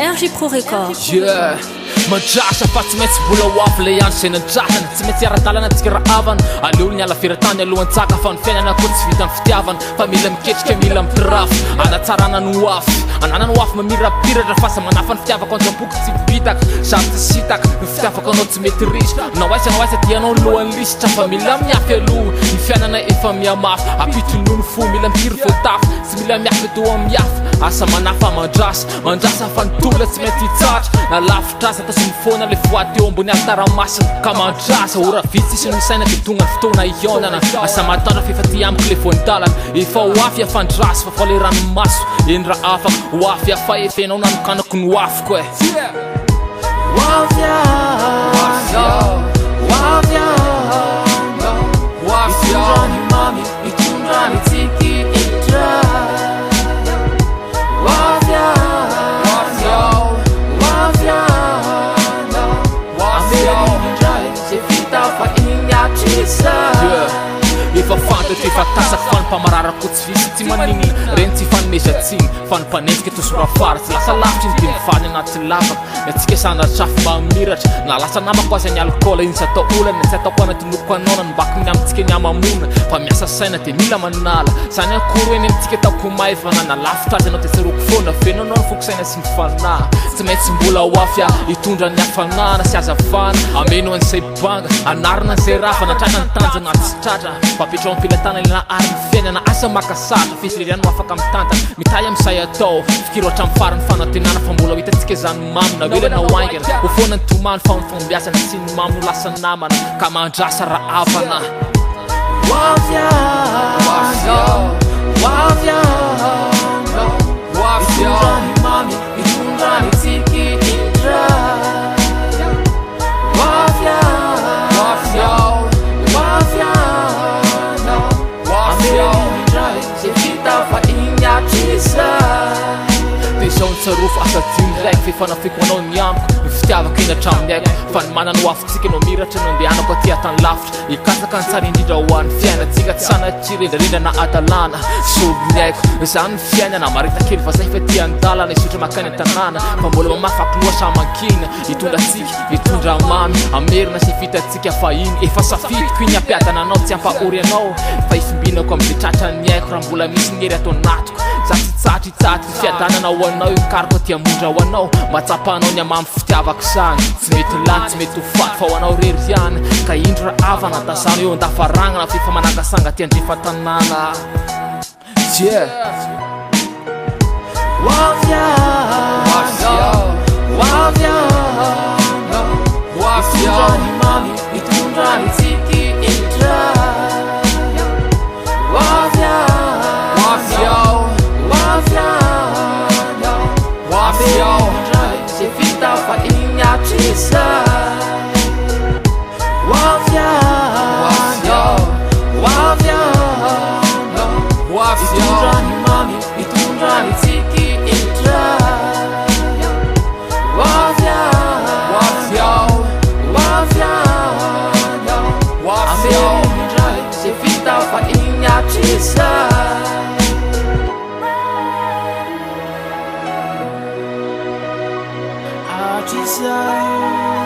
RJ Pro Record. Yeah. Mandrasa fa tsy maintsy mbola ho avy ilay andro izay nandrasana. Tsy maintsy hiara-dalana antsika rahavana. Aleo ny hiala feran-tany alohan'ny-tsaka fa ny fiainana koa tsy vitan'ny fitiavana fa mila miketrika, mila mitirafy hanatsarana ny ho avy. Ananana ho avy mamirapiratra fa aza manafa ny fitiavako anjam-poko tsy bitaka, za tsy sitaka, ny fitiavako anao tsy mety ritra. Na ho aiza na ho aiza dia ianao no lohan'ny lisitra fa mila miafy aloha ny fiainana efa mihamafy. Ampitony ny fo, mila mitiry voatafy. Tsy mila miafy toa miafy. Asa manafa mandrasa, mandrasa fa ny tolona tsy mety hitsahatra. Na lavitra aza tazomy foana le voady teo ambony alitara masina. Ka mandrasa, ora vitsy sisa no isaina dia tonga ny fotoana hihaonana. Asa matahotra fa efa aty amiko le voan-dalana. Efa ho avy aho fa andraso fa fa le ranomaso. Eny raha afaka, ho avy aho fa efa ianao nanokanako ny ho aviko e. Ho avy aho, ho avy aho, Ho avy hitondra aho. ny mamy. Hitondra ny tsiky indray. Ho avy aho, ho avy aho, hamerina indray izay vita fahiny hatrizay. Yeah. Efa fantatro, efa tasako fa ny mpamarara koa tsy visy tsy maninona. Reny tsy ifanomezan-tsiny fa ny mpanenjika toa sorafara. Tsy lasa lavitra iny dia mivaly anaty lavaka. Ny antsika sanatria afo mamiratra. Na lasa namako aza ny alikaola iny tsy atao olana. Tsy ataoko anaty nofiko anao na nombako ny amintsika ny hamamoana. Fa miasa saina dia mila manala. Zany akory hoe ny amintsika ataoko maivana. Na lavitra aza ianao dia tsaroako foana. Feno anao ny foko saina sy ny fanahy. Tsy maintsy mbola ho avy aho hitondra ny hafanana sy hazavana. Hameno an'izay banga, hanarina an'izay raha fa natratra ny tanjona tsy tratra. Fa apetraho am-pelatanana ilay nahary ny fiainana. Asa maka sary. Fa izy irery ihany no afaka mitantana. Mitahy amin'izay atao. Fikiro hatramin'ny farany fanantenana fa mbola ho hitantsika izany mamy na ho ela na ho haingana. Ho foana ny tomany fa ny fahombiazana sy ny mamy no lasa namana. Ka mahandrasa rahavana. Ho avy aho, ho avy aho, Ho avy hitondra aho. ny mamy, hitondra ny tsiky indray. Ho avy aho, Ho avy aho. ho avy aho. Ho avy aho. Hamerina indray izay vita fahiny hatrizay. Dia izao no tsarovy asa adino ndraiky fa efa nafiko anao ny amiko, ny fitiavako iny hatramin'ny aiko. Fa ny manana ho avintsika no miratra no andehanako aty an-tany lavitra. Hikatsaka ny tsara indrindra ho an'ny fiainantsika, tsy sanatria rendrarendra na hadalana. Solon'ny aiko, izany ny fiainana, marita kely fa zay fa ety an-dalana, hizotra mankany an-tanàna. Fa mbola mamafa kiloa sa mankina, hitondra tsiky, hitondra mamy, hamerina izay vitantsika fahiny. Efa safidiko iny hampiadana anao, tsy hampahory anao, fa hifimbinako amin'izay tratran'ny aiko raha mbola misy ny hery ato anatiko. Za tsy tsatra hitady ny fiadanana ho anao, hikariko aty hamondra ho anao, mba tsapanao ny hamamy fitiavako izany. Tsy mety lany, tsy mety ho faty fa ho anao irery ihany. Ka indro rahavana, tazano eo an-davarangana fa efa manangasanga aty andrefan-tanàna. Yeah. Ho avy aho, ho avy aho, Ho avy hitondra aho. ny mamy, hitondra ny tsiky indray. Ho avy aho, Ho avy aho. ho avy aho, Ho avy aho. hamerina indray izay vita fahiny hatrizay. Ho avy aho, ho avy aho, Ho avy hitondra aho. ny mamy, hitondra ny tsiky indray. Ho avy aho, Ho avy aho. ho avy aho, Ho avy aho. hamerina indray izay vita fahiny hatrizay. Hatrizay.